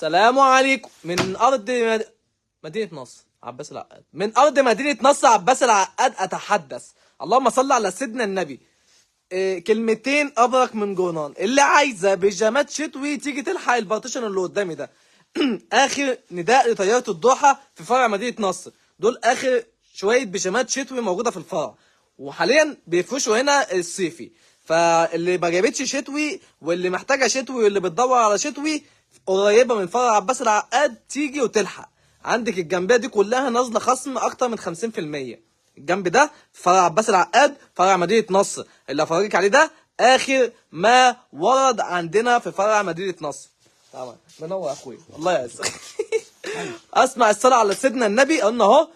سلام عليكم من ارض مدينة نصر عباس العقاد، من ارض مدينة نصر عباس العقاد اتحدث. اللهم صل على سيدنا النبي. إيه كلمتين ابرك من جرنان. اللي عايزه بيجامات شتوي تيجي تلحق ال partition اللي قدامي ده. اخر نداء لطياره الضحى في فرع مدينة نصر. دول اخر شوية بيجامات شتوي موجودة في الفرع، وحاليا بيفرشوا هنا الصيفي. فاللي ما جابتش شتوي واللي محتاجه شتوي واللي بتدور على شتوي قريبه من فرع عباس العقاد تيجي وتلحق. عندك الجنبيه دي كلها نازله خصم اكتر من 50%. الجنب ده فرع عباس العقاد، فرع مدينة نصر اللي هفرجك عليه ده اخر ما ورد عندنا في فرع مدينة نصر. طبعا منور يا اخويا، الله يعزك. اسمع الصلاة على سيدنا النبي. قلنا اهو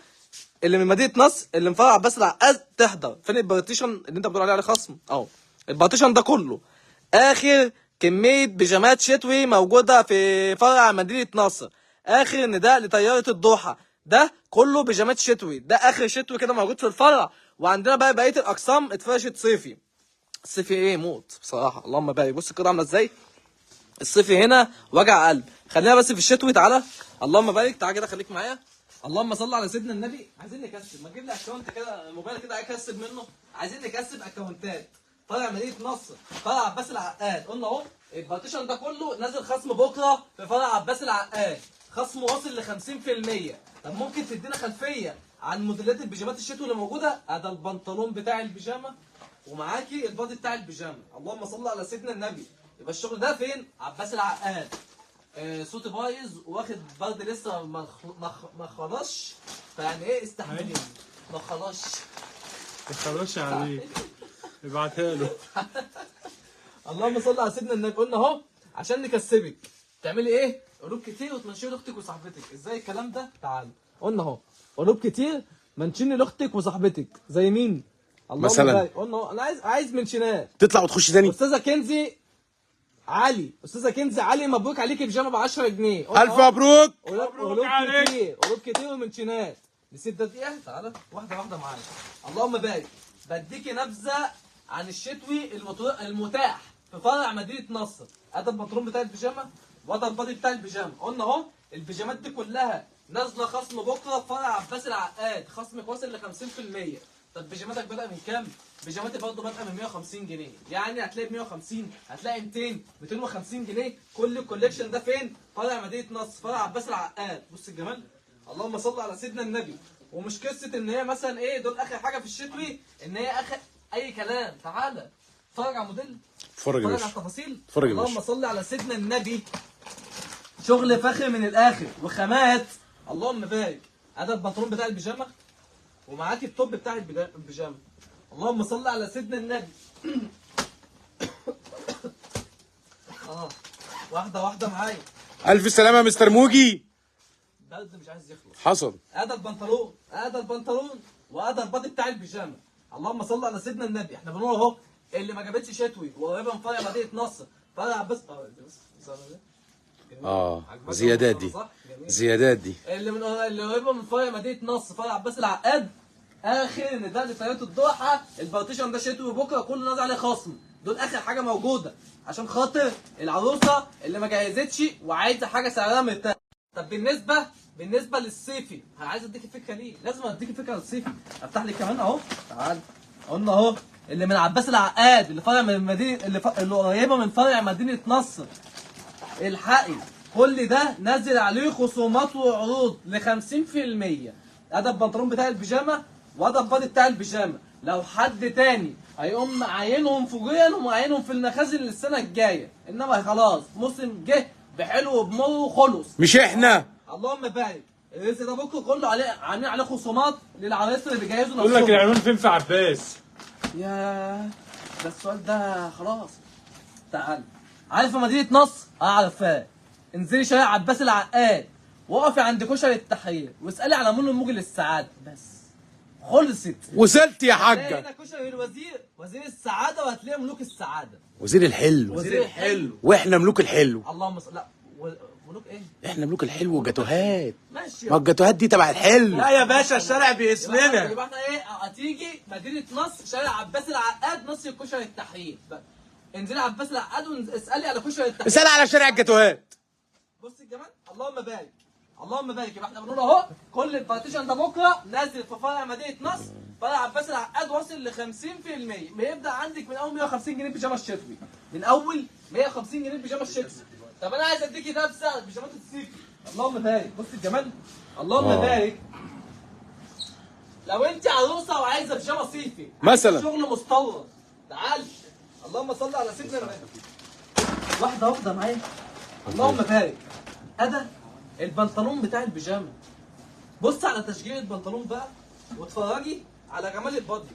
اللي من مدينة نصر اللي من فرع عباس العقاد تحضر. فين ال partition اللي انت بتقول عليه خصم؟ اهو ال partition ده كله اخر كمية بيجامات شتوي موجودة في فرع مدينة نصر. اخر نداء لطياره الضحى ده كله بيجامات شتوي، ده اخر شتوي كده موجود في الفرع. وعندنا بقى بقية الاقسام اتفرشت صيفي. الصيفي ايه موت بصراحة، اللهم بارك. بص كده عامله ازاي الصيفي هنا، وجع قلب. خلينا بس في الشتوي. تعالى اللهم بارك، تعالى كده خليك معايا. اللهم صل على سيدنا النبي. عايزين نكسب، ما تجيب لي account كده موبايل كده اكسب منه. عايزين نكسب اكونتات فرع مدينة نصر، فرع عباس العقاد. قلنا اهو ال partition ده كله نازل خصم بكره في فرع عباس العقاد، خصم واصل ل 50%. طب ممكن تدينا خلفية عن موديلات البيجامات الشتوي اللي موجودة؟ هذا البنطلون بتاع البيجامه ومعاكي ال body بتاع البيجامه. اللهم صل على سيدنا النبي. يبقى الشغل ده فين؟ عباس العقاد. صوتي بايظ واخد برد لسه ما خلصش، فيعني ايه استحملني. ما خلصش، ما خلصش عليك، ابعتها له. اللهم صل على سيدنا النبي. قلنا اهو عشان نكسبك تعملي ايه؟ قلوب كتير وتمنشني لاختك وصاحبتك. ازاي الكلام ده؟ تعال قلنا اهو قلوب كتير منشني لاختك وصاحبتك. زي مين؟ اللهم مثلا قلنا اهو انا عايز منشنات تطلع وتخش تاني. استاذه كنزي علي، استاذه كنزي علي مبروك عليكي بيجامه ب 10 جنيه. الف مبروك. مبروك عليك. كتير قلوب كتير ومنشنات. نسيت ده دقيقة، تعالى واحدة واحدة معايا. اللهم بارك. بديكي نبذه عن الشتوي المتاح في فرع مدينة نصر. ادي البنطلون بتاع البيجامه وده ال body بتاع البيجامه. قلنا اهو البيجامات دي كلها نازله خصم بكره في فرع عباس العقاد، خصمك واصل ل 50%. طب بيجاماتك بدأ من كام؟ بيجاماتي برضه بادئه من 150 جنيه، يعني هتلاقي ب 150، هتلاقي 200، 250 جنيه. كل ال collection ده فين؟ فرع مدينة نصر، فرع عباس العقاد. بص الجمال، اللهم صل على سيدنا النبي. ومش قصة ان هي مثلا ايه دول اخر حاجة في الشتوي، ان هي اخر اي كلام. تعالى اتفرج على الموديل، اتفرج يا باشا، على التفاصيل، اتفرج يا باشا. اللهم صل على سيدنا النبي. شغل فخر من الاخر وخامات، اللهم بارك. ادي البنطلون بتاع البيجامه ومعاكي ال top بتاع البيجامه. اللهم صل على سيدنا النبي. واحدة واحدة معايا. الف سلامه يا مستر موجي. برد مش عايز يخلص. حصل. ادي البنطلون، ادي البنطلون، وادي ال body بتاع البيجامه. اللهم صل على سيدنا النبي. احنا بنقول اهو اللي ما جابتش شتوي وقريبه من فرع مدينة نصر، فرع عباس. زيادات دي، زيادات دي. اللي من اللي قريبه من فرع مدينة نصر، فرع عباس العقاد، اخر نداء لطياره الضحى. ال partition ده شتوي بكره كله نازل عليه خصم. دول اخر حاجة موجودة عشان خاطر العروسة اللي ما جهزتش وعايزه حاجة سعرها مرتاح. طب بالنسبة للصيفي، عايز اديك الفكرة ليه؟ لازم اديك الفكرة للصيفي. افتح لك كمان اهو. تعال قلنا اهو اللي من عباس العقاد، اللي فرع من مدينة اللي قريبه من فرع مدينة نصر، الحقي كل ده نازل عليه خصومات وعروض ل 50%. ادي البنطلون بتاع البيجامه وادي ال body بتاع البيجامه. لو حد تاني هيقوم عينهم فوقيا ومعينهم في المخازن للسنة الجاية، انما خلاص موسم جه بحلو وبمر وخلص. مش احنا. اللهم بارك. الرزق ده بكره كله عليه، عاملين عليه خصومات للعرايس اللي بيجهزوا نفسهم. يقول لك العنوان فين في عباس؟ يا ده السؤال ده خلاص. تعال عارفه مدينة نصر؟ اعرفها. انزلي شارع عباس العقاد، وقفي عند كشري التحرير، واسالي على مول الموجي للسعادة. بس خلصت. وصلت يا حاجة. هنا كشري الوزير، وزير السعادة، وهتلاقي ملوك السعادة. وزير الحلو. وزير الحلو. واحنا ملوك الحلو. اللهم صل. لا ملوك ايه؟ احنا ملوك الحلو والجاتوهات. ماشي. ما الجاتوهات دي تبع الحلو. لا يا باشا الشارع باسمنا. يبقى احنا ايه؟ هتيجي مدينة نصر، شارع عباس العقاد، نص كشري التحرير. انزلي عباس العقاد واسالي على كشري التحرير. اسالي على شارع الجاتوهات. بص الجمال. اللهم بارك، اللهم بارك. يبقى احنا بنقول اهو كل ال partition ده بكره نازل في فرع مدينة نصر، فرع عباس العقاد، واصل ل 50%. بيبدا عندك من اول 150 جنيه بيجامه الشتوي، من اول 150 جنيه بيجامه الشتوي. طب انا عايز اديكي ده بسعر بيجامات الصيفي. اللهم بارك، بص الجمال، اللهم بارك. لو انت عروسه وعايزه بيجامه صيفي مثلا شغل مستورد، تعال. اللهم صل على سيدنا النبي. واحدة واحدة معايا. اللهم بارك. ادا البنطلون بتاع البيجامه، بص على تشجير البنطلون بقى واتفرجي على جمال البادي.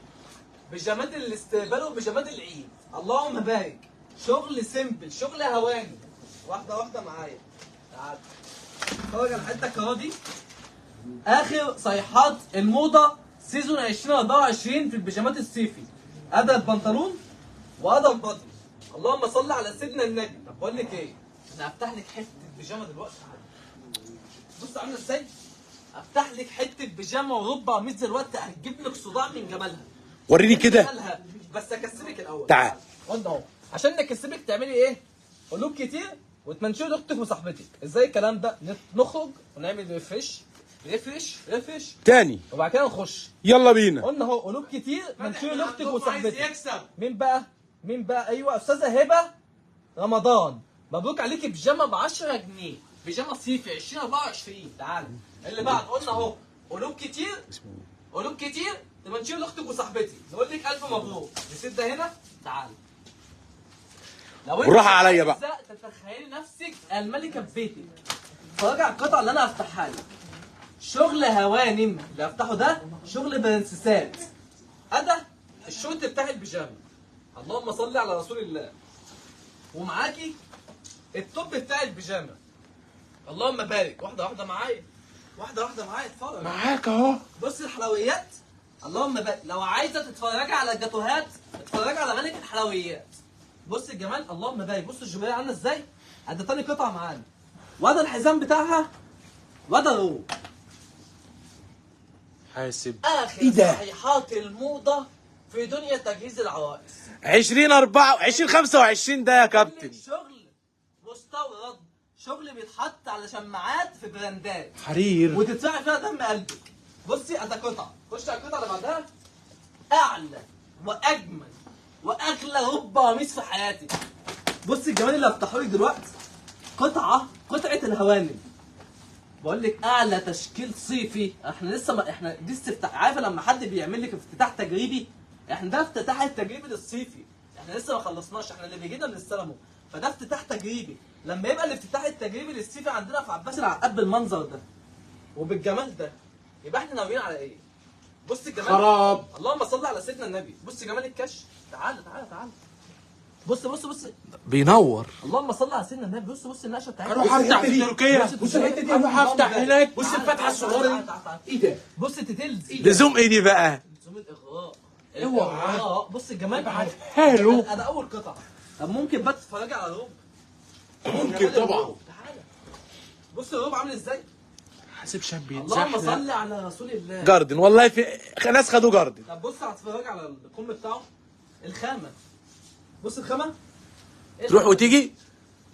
بيجامات الاستقبال وبيجامات العيد. اللهم بارك. شغل simple، شغل هواني. واحدة واحدة معايا. تعال اتفرج على الحتة الكراه دي، اخر صيحات الموضة season 2024 في البيجامات الصيفي. ادا البنطلون وادا البادي. اللهم صل على سيدنا النبي. طب بقول لك ايه، انا هفتح لك حتة بيجامه دلوقتي. بص عامله ازاي، افتح لك حتة بيجامه وربع قميص دلوقتي، هتجيب لك صداع من جمالها. وريني كده. بس اكسبك الاول. تعال قلنا اهو عشان نكسبك تعملي ايه؟ قلوب كتير وتمنشري لاختك وصاحبتك. ازاي الكلام ده؟ نخرج ونعمل refresh refresh refresh تاني وبعد كده نخش. يلا بينا. قلنا اهو قلوب كتير منشري لاختك وصاحبتك. مين بقى؟ مين بقى؟ ايوه استاذه هبه رمضان، مبروك عليكي بيجامه ب 10 جنيه، بيجامه صيفي 2024. تعالى اللي بعد. قلنا اهو قلوب كتير، قلوب كتير تمنشير لاختك وصاحبتي، نقول لك الف مبروك. نسيب ده هنا. تعالى لو انت بالراحة عليا بقى. تتخيلي نفسك الملكة في بيتك. اتفرجي على القطعة اللي انا هفتحها لك. شغل هوانم اللي هفتحه ده، شغل برنسسات. ادا الشورت بتاع البيجامه. اللهم صل على رسول الله. ومعاكي ال top بتاع البيجامه. اللهم بارك. واحدة واحدة معايا، واحدة واحدة معايا. اتفرج معاك اهو. بص الحلويات، اللهم بارك. لو عايزه تتفرجي على الجاتوهات اتفرجي على ملك الحلويات. بص الجمال، اللهم بارك. بص الجباليه عامله ازاي. ادي تاني قطعه معانا، وده الحزام بتاعها، وده الروب. حاسب. اخر ايه ده؟ صيحات الموضة في دنيا تجهيز العرائس. 20 2025 ده يا كابتن. شغل مستورد، شغل بيتحط على شماعات في براندات حرير وتدفعي فيها دم قلبك. بصي ادي قطعه، خش على القطعة اللي بعدها. اعلى واجمل واغلى ربع قميص في حياتك. بصي الجمال اللي هفتحه لك دلوقتي. قطعه، قطعه الهوانم. بقول لك اعلى تشكيل صيفي. احنا لسه ما احنا دي استفتاح، عارفه لما حد بيعمل لك افتتاح تجريبي، احنا ده افتتاح التجريبي للصيفي، احنا لسه ما خلصناش، احنا اللي بيجي لنا بنستلمه، فده افتتاح تجريبي. لما يبقى الافتتاح التجريبي للصيفي عندنا في عباس العقاد بالمنظر ده وبالجمال ده، يبقى احنا ناويين على ايه؟ بص الجمال، خراب. اللهم صل على سيدنا النبي. بص جمال الكش. تعالى تعالى تعالى. بص بص بص، بينور. اللهم صل على سيدنا النبي. بص بص النقشه بتاعتنا. اروح افتح في تركيا. بص الحتة دي. اروح افتح هناك. بص الفتحة الصغيرة دي. ايه ده؟ بص ال details. لزوم ايه دي بقى؟ لزوم الاغراء. اوعى. بص الجمال. ابعتها له. انا اول قطعه. طب ممكن بقى تتفرجي على الروب؟ ممكن طبعا. تعالى بص الروب عامل ازاي. حاسب شاب اللهم بيتزحلق. صل على رسول الله. جاردن، والله في ناس خدوا جاردن. طب بص هتتفرج على الكم بتاعه، الخامة. بص الخامة. تروح وتيجي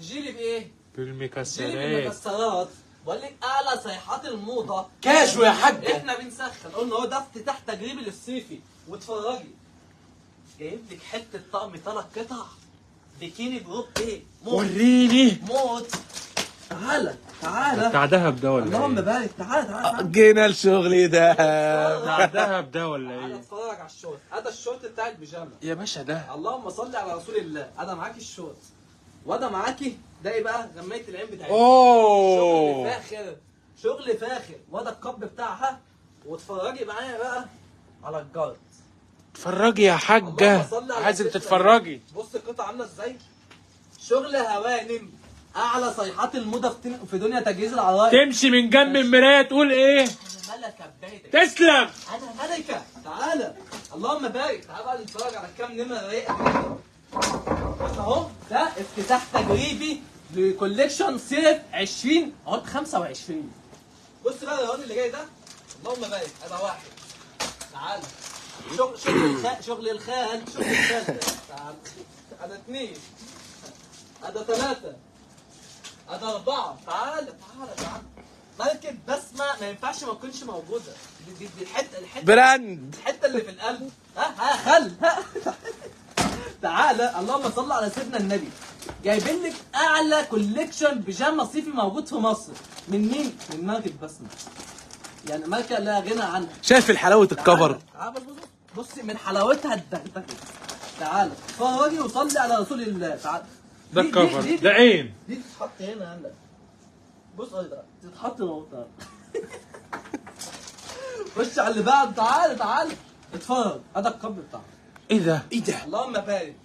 جيلي بايه؟ جيلي بالمكسرات. بالمكسرات. بقول لك اعلى صيحات الموضة. كاجو يا حاجة. احنا بنسخن. قلنا هو ده افتتاح تجريبي للصيفي. واتفرجي، جايب لك حتة طقم 3 قطع بيكيني بروب ايه؟ موت. وريني موت. تعالى تعالى. بتاع دهب ده ولا اللهم ايه؟ بارك. تعالى تعالى تعالى. جينا الشغل ده. بتاع دهب ده ولا تعالى ايه؟ اتفرج على الشورت. هذا الشورت بتاع البيجامه. يا باشا ده اللهم صل على رسول الله. انا معاكي الشورت، وانا معاكي ده ايه بقى؟ غمية العين بتاعتي. شغل اوه فاخر، شغل فاخر. وده الكب بتاعها. واتفرجي معايا بقى على الجارد. اتفرجي يا حاجة، اللهم صل على عايزك سيدنا تتفرجي. النبي. بص القطعة عاملة ازاي. شغل هوانم، اعلى صيحات الموضة في دنيا تجهيز العرايس. تمشي من جنب المراية تقول ايه؟ انا ملكة ببيتك. تسلم. انا ملكة. تعالى اللهم بارك. تعالى بقى نتفرج على كام نمرة رايقة كده. بس اهو ده افتتاح تجريبي ل collection صيف 20 اهو 25. بص بقى الرهان اللي جاي ده، اللهم بارك. انا واحد. تعالى شغل شغل الخال، شغل الخال ده. تعالى انا 2، انا 3، ادي 4. تعالى تعالى تعالى، ماركة بسمة ما ينفعش ما تكونش موجودة. دي الحتة brand، الحتة اللي في القلب. ها ها خل ها. تعالى، اللهم صل على سيدنا النبي. جايبين لك اعلى collection بيجامه صيفي موجود في مصر. من مين؟ من ماركة بسمة. يعني ماركة لا غنى عنها. شايف الحلاوة ال cover؟ تعالى بص بص، من حلاوتها اتدغدغت. تعالى اتفرجي وصلي على رسول الله. تعالى ده ال cover، ده عين، دي تتحط هنا عندك. بص ده تتحط هنا. خش على اللي بعد. تعالى تعالى اتفرج، هذا ال cup بتاعك. ايه ده؟ ايه ده؟ اللهم بارك.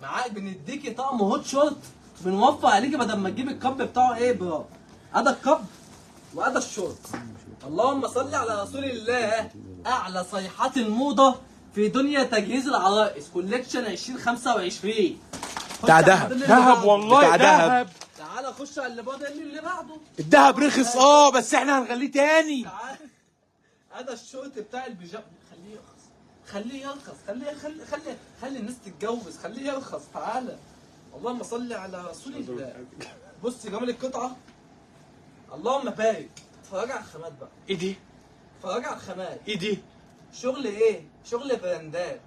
معاك بنديكي طقم hot short، بنوفر عليكي بدل ما تجيب ال cup بتاعه ايه bra. هذا ال cup وهذا الشورت. اللهم صل على رسول الله. اعلى صيحات الموضة في دنيا تجهيز العرائس، collection 2025. بتاع دهب. دهب والله، بتاع دهب. تعالى خش على اللي بعده، اللي بعده. الدهب رخص بس احنا هنغليه تاني. تعالى هذا الشورت بتاع البيجامه، خليه يرخص، خليه يرخص، خليه خلي خلي خلي الناس تتجوز، خليه يرخص. تعالى اللهم صل على رسول الله. بص جمال القطعة، اللهم بارك. اتفرج على الخامات بقى. ايه دي؟ اتفرج على الخامات. ايه دي؟ شغل ايه؟ شغل براندات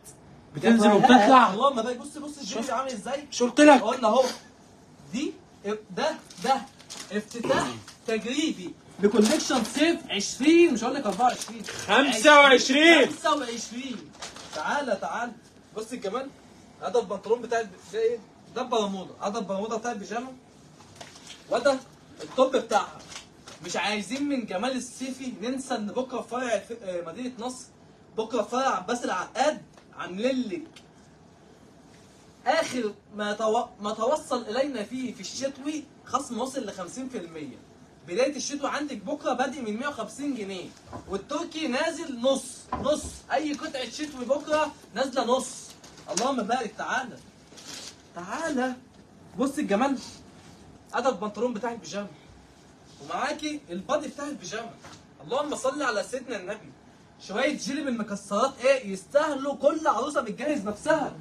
بتنزل وبتطلع. اللهم بارك. بص بص الجيب عامل ازاي؟ شو قلت لك؟ قلنا اهو، دي ده افتتاح تجريبي ل collection صيف 20، مش هقول لك 24، 25 25. تعالى تعالى بص الجمال. هذا البنطلون بتاع ده ايه؟ ده البرموده، هذا البرموده بتاع البيجامه، وده ال top بتاعها. مش عايزين من جمال الصيفي ننسى ان بكره فرع مدينة نصر، بكره فرع عباس العقاد، عاملين لك اخر ما توصل الينا فيه في الشتوي خصم وصل ل 50%. بداية الشتوي عندك بكره بادئ من 150 جنيه، والتركي نازل نص نص. اي قطعه شتوي بكره نازله نص. اللهم بارك. تعالى تعالى بص الجمال. هذا البنطلون بتاع البيجامه، ومعاكي ال body بتاع البيجامه. اللهم صل على سيدنا النبي. شوية جيلي بالمكسرات ايه يستاهلوا كل عروسه بتجهز نفسها.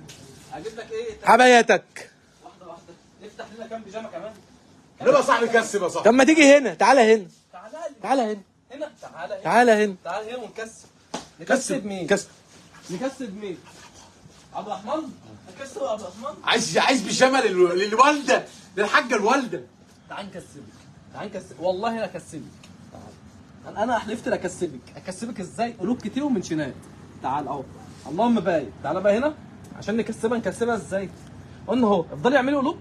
هجيب لك ايه؟ حباياتك. واحدة واحدة. نفتح لنا كام بيجامه كمان. ليه يا صاحبي كسب يا صاحبي؟ طب ما تيجي هنا، تعالى هنا، تعالى تعالى هنا، هنا، تعالى هنا، تعالى هنا، تعالى هنا ونكسب. نكسب مين؟ كسب. نكسب مين؟ عبد الرحمن؟ نكسب عبد الرحمن؟ عايز بيجامه للوالده، للحاجة الوالدة. تعال نكسبك، تعال نكسب، والله لا اكسبك. تعال، انا حلفت لا اكسبك. اكسبك ازاي؟ قلوب كتير ومنشنات. تعال اهو، اللهم بارك. تعالى بقى هنا عشان نكسبها. نكسبها ازاي؟ قلنا اهو، افضلي اعملي قلوب،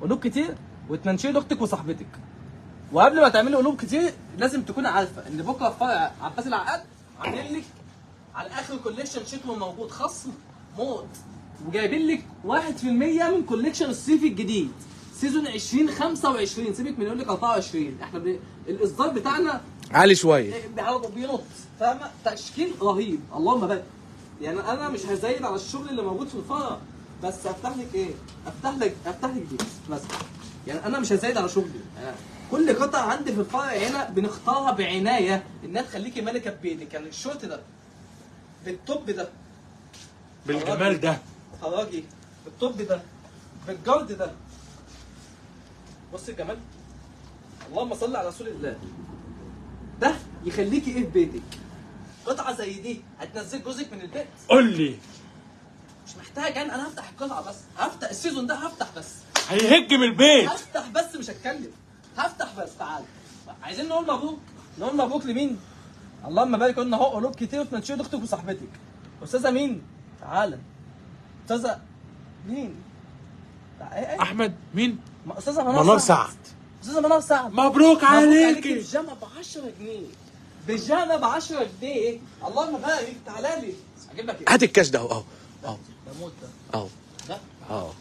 قلوب كتير، وتمنشي لاختك وصاحبتك. وقبل ما تعملي قلوب كتير لازم تكون عارفه ان بكره في فرع عباس العقاد عاملين لك على اخر collection شتوي موجود خصم موت، وجايبين لك 1% من collection الصيفي الجديد season 2025. سيبك من يقول لك 24، احنا الاصدار بتاعنا عالي شوية، بينط، فاهمه؟ تشكيل رهيب. اللهم بارك. يعني انا مش هزايد على الشغل اللي موجود في الفرع، بس افتح لك ايه؟ افتح لك دي مثلا. يعني انا مش هزايد على شغلي، أنا كل قطعه عندي في الفرع هنا بنختارها بعناية انها تخليكي ملكه ببيتك. يعني الشورت ده بال top ده بالجمال ده، اتفرجي بال top ده بالجرد ده. بص الجمال، اللهم صل على رسول الله. ده يخليكي ايه في بيتك؟ قطعه زي دي هتنزل جوزك من البيت؟ قول لي. مش محتاج، انا هفتح القطعة بس، هفتح ال season ده، هفتح بس، هيهج من البيت، هفتح بس، مش هتكلم، هفتح بس. تعالى عايزين نقول مبروك، نقول مبروك لمين؟ اللهم بارك. قلنا اهو قلوب كتير وتمنشي اختك وصاحبتك. استاذه مين؟ تعالى. استاذه مين؟ احمد مين؟ استاذه منار سعد. استاذه منار سعد، مبروك عليكي. بيجامه ب 10 جنيه، بيجامه ب 10 جنيه. اللهم بارك. تعالى لي اجيب لك ايه؟ هات الكاش ده اهو اهو اهو. ده موت ده اهو ده اهو.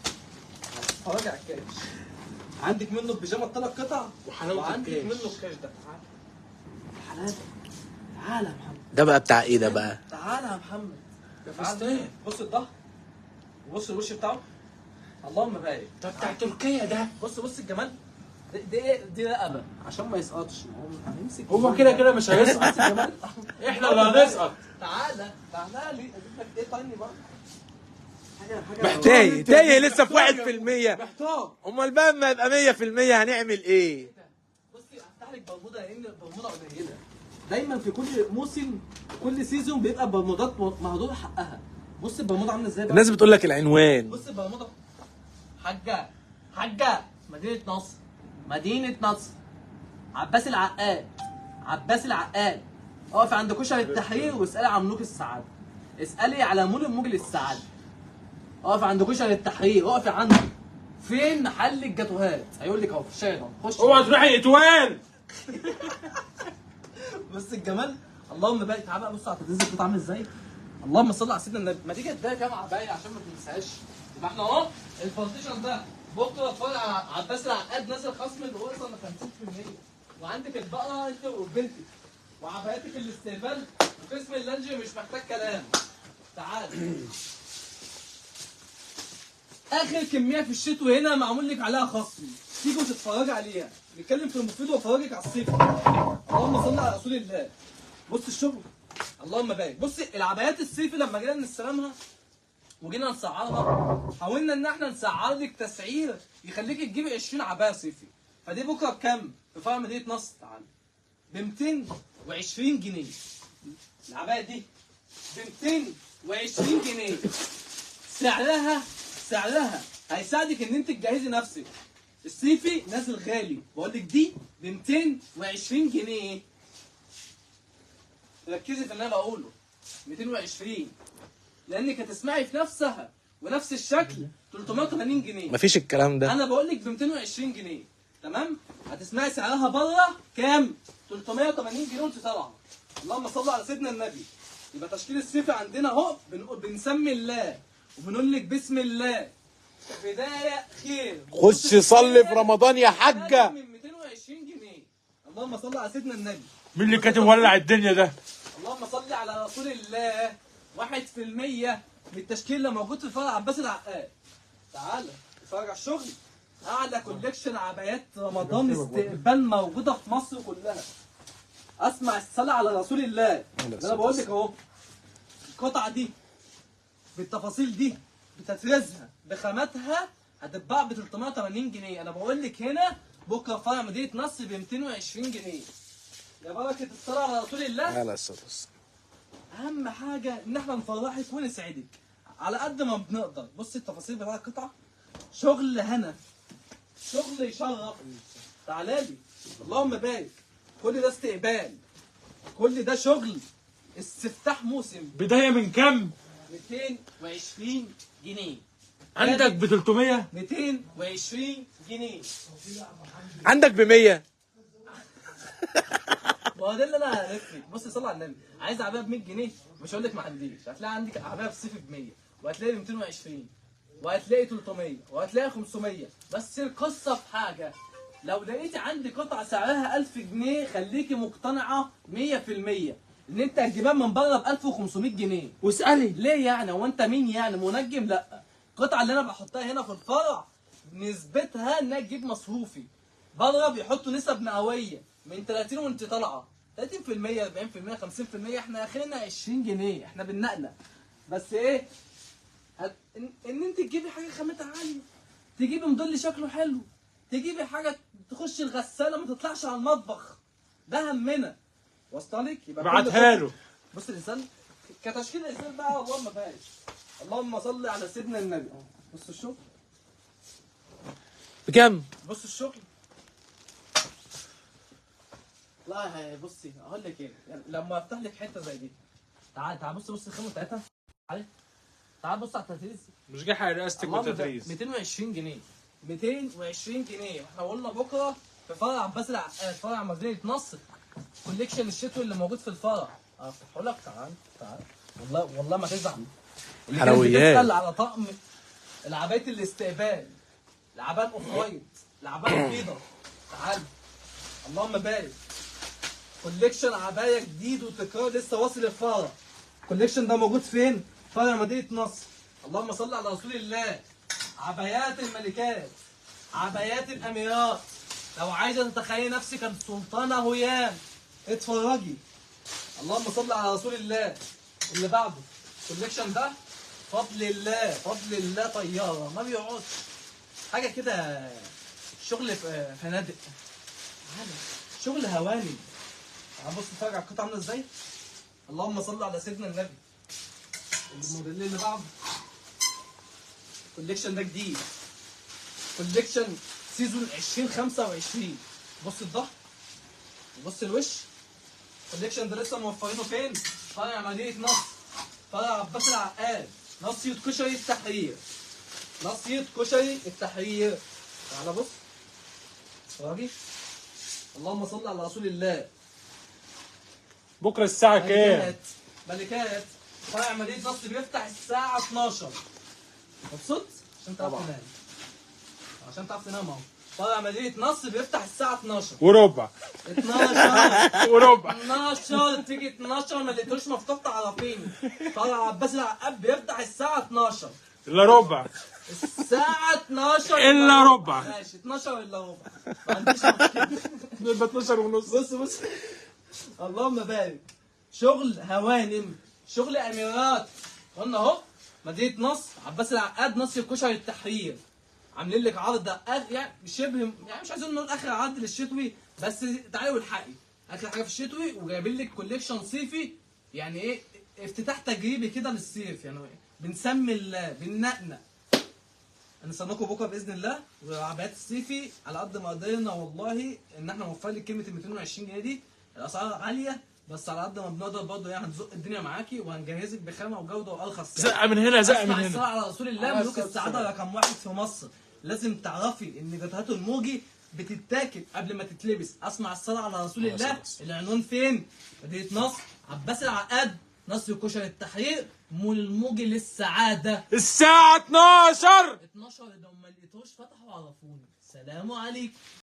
اتفرج على الكاش. عندك منه البيجامه الثلاث قطع، وحلاوة وعندك الكاش. منه الكاش ده. تعالى تعالى يا محمد. ده بقى بتاع ايه ده بقى؟ تعالى يا محمد. ده فستان. بص الظهر وبص الوش بتاعه، اللهم بارك. ده بتاع تركيا ده. بص بص الجمال. دي ايه؟ دي رقبة عشان ما يسقطش. ما هو هيمسك، هو كده كده مش هيسقط، احنا اللي هنسقط. تعالى تعالى لي اجيب لك ايه تاني بقى؟ حاجة تايه تايه لسه في 1%. محتار. امال بقى اما يبقى 100% هنعمل ايه؟ بصي هفتح لك برموده لان البرموده قليله. دايما في كل موسم كل season بيبقى برمودات مهدور حقها. بص البرموده عامله ازاي بقى. الناس بتقول لك العنوان. بص البرموده حاجة حاجة مدينة نصر، مدينة نصر، عباس العقاد، عباس العقاد. اقف عند كشري التحرير واسالي عن ملوك السعادة، اسالي على مول المجلس السعادة. اقف عند كشري التحرير، اقفي عنده. فين محل الجاتوهات؟ هيقول لك اهو في الشارع ده. خش. اوعى تروحي اتوان. بص الجمال، اللهم بارك. تعالى بقى بص على تدريس القطعة عامل ازاي. اللهم صل على سيدنا النبي. ما تيجي تديها كام عباية عشان ما تنساهاش. يبقى احنا اهو ال partition ده بكره فرع عباس العقاد نازل خصم اللي وصل ل 50%، وعندك البقرة انت وبنتك وعباياتك الاستقبال وقسم اللانجري مش محتاج كلام. تعال اخر كمية في الشتوي هنا معمول لك عليها خصم، تيجي وتتفرجي عليها. نتكلم في المفيد وافرجك على الصيف. اللهم صل على رسول الله. بص الشغل، اللهم بارك. بص العبايات الصيفي لما جينا نستلمها وجينا نسعرها، حاولنا ان احنا نسعر لك تسعير يخليك تجيبي 20 عباية صيفي. فدي بكره بكام؟ في فرع مدينة نصر تعالى ب 220 جنيه. العباية دي ب 220 جنيه. سعرها هيساعدك ان انت تجهزي نفسك. الصيفي نازل غالي، بقول لك دي ب 220 جنيه. ركزي في اللي انا بقوله، 220، لانك هتسمعي في نفسها ونفس الشكل 380 جنيه. مفيش الكلام ده. انا بقول لك ب 220 جنيه، تمام؟ هتسمعي سعرها بره كام؟ 380 جنيه وانت طالعه. اللهم صل على سيدنا النبي. يبقى تشكيل الصيفي عندنا اهو، بنسمي الله وبنقول لك بسم الله، بداية خير. خش صلي في رمضان يا حاجة. من 220 جنيه. اللهم صل على سيدنا النبي. مين اللي كاتب ولع الدنيا ده؟ اللهم صل على رسول الله. 1% من التشكيل اللي موجود في فرع عباس العقاد. تعالى اتفرج على الشغل. اعلى collection عبايات رمضان استقبال موجودة في مصر كلها. اسمع الصلاة على رسول الله. انا بقول لك اهو، القطعة دي بالتفاصيل دي بتترزها بخاماتها هتتباع ب 380 جنيه. انا بقول لك هنا بكره فرع مدينة نصر ب 220 جنيه. يا بركة الصلاة على رسول الله. على الصلاة والسلام. اهم حاجة ان احنا نفرحك ونسعدك على قد ما بنقدر. بص التفاصيل بتاع القطعة، شغل هنا، شغل يشرف. تعالى لي، اللهم بارك. كل ده استقبال، كل ده شغل استفتاح موسم. بداية من كام؟ 220 جنيه. عندك ب 300؟ 220 جنيه. عندك ب 100؟ ما هو ده اللي انا هلفك. بص صلي على النبي. عايز عباية ب 100 جنيه؟ مش هقول لك ما عنديش. هتلاقي عندك عباية في الصيف ب 100، وهتلاقي ب 220، وهتلاقي 300، وهتلاقي 500. بس القصة في حاجة، لو لقيتي عندي قطعه سعرها 1000 جنيه خليكي مقتنعة 100% ان انت هتجيبها من بره ب 1500 جنيه. واسالي ليه يعني؟ هو انت مين يعني؟ منجم؟ لا، القطعة اللي انا بحطها هنا في الفرع نسبتها انها تجيب مصروفي. بره بيحطوا نسب مئوية من 30 وانت طالعه، 30%، 40%، 50%. احنا اخرنا 20 جنيه، احنا بالنقله. بس ايه؟ ان انت تجيبي حاجة خامتها عالية، تجيبي موديل شكله حلو، تجيبي حاجة تخش الغسالة ما تطلعش على المطبخ. ده همنا. واصله لك؟ يبقى ابعتها له. بص الانسان كتشكيل الانسان بقى، اللهم بارك. اللهم صل على سيدنا النبي. بص الشغل بكام؟ بص الشغل. لا بصي اقول لك ايه، يعني لما افتح لك حتة زي دي، تعال تعال بص بص الخامة بتاعتها. تعال تعال بص على التتريز. مش جاي على رئاستك والتتريز. 220 جنيه، 220 جنيه. احنا قلنا بكره في فرع عباس العقاد، فرع مدينة نصر، collection الشتوي اللي موجود في الفرع. افتحه لك. تعال تعال، والله والله ما تزعل. حلويات. بتسال على طقم العبايات الاستقبال، العباية ال off white، العباية البيضاء. تعال، اللهم بارك. collection عباية جديد وتكرار لسه واصل الفرع. ال collection ده موجود فين؟ فرع مدينة نصر. اللهم صل على رسول الله. عبايات الملكات، عبايات الاميرات. لو عايزه تتخيلي نفسك السلطانه هيام اتفرجي. اللهم صل على رسول الله. اللي بعده ال collection ده فضل الله، فضل الله طيارة ما بيقعدش. حاجة كده شغل فنادق، شغل هواني. بص اتفرج على القطعة عامله ازاي. اللهم صل على سيدنا النبي. الموديل اللي بعده ال collection ده جديد، collection season 2025. بص الظهر وبص الوش. ال collection ده لسه موفرينه فين؟ فرع مدينة نصر، فرع عباس العقاد، ناصية كشري التحرير، ناصية كشري التحرير. تعالى بص اتفرجي. اللهم صل على رسول الله. بكره الساعة كام؟ ملكات. فرع مدينة نصر بيفتح الساعة 12. مبسوط؟ عشان تعرف تنام، عشان تعرف تنام اهو. فرع مدينة نصر بيفتح الساعة 12 وربع. 12 وربع. 12 تيجي 12 ما لقيتوش مفتوح تعرفيني. فرع عباس العقاد بيفتح الساعة 12 الا ربع. الساعة 12 الا ربع. ماشي 12 الا ربع، ما عنديش مشكلة. نبقى 12 ونص. بص بص اللهم بارك. شغل هوانم، شغل اميرات. قلنا اهو مدينة نصر، عباس العقاد، نصر كشري التحرير. عاملين لك عرض يعني شبه، يعني مش عايزين نقول اخر عرض للشتوي، بس تعالي والحقي اخر حاجة في الشتوي. وجايبين لك collection صيفي، يعني ايه افتتاح تجريبي كده للصيف، يعني بنسمي بننقنق. هنستناكم بكره باذن الله. والعبايات الصيفي على قد ما قدرنا والله ان احنا نوفر لك كلمة ال 220 جنيه دي. الاسعار عالية بس على قد ما بنقدر برضه، يعني هنزق الدنيا معاكي وهنجهزك بخامه وجوده وارخص. زقه من هنا، زقه من هنا. الصلاة على رسول الله. ملوك السعادة رقم 1 في مصر. لازم تعرفي ان جاتوهات الموجي بتتاكل قبل ما تتلبس. اسمع الصلاة على رسول الله. العنوان فين؟ مدينة نصر، عباس العقاد، نصر كشري التحرير، مول الموجي للسعادة. الساعة 12 12 لو ما لقيتوش فتحوا عرفوني. سلام عليكم.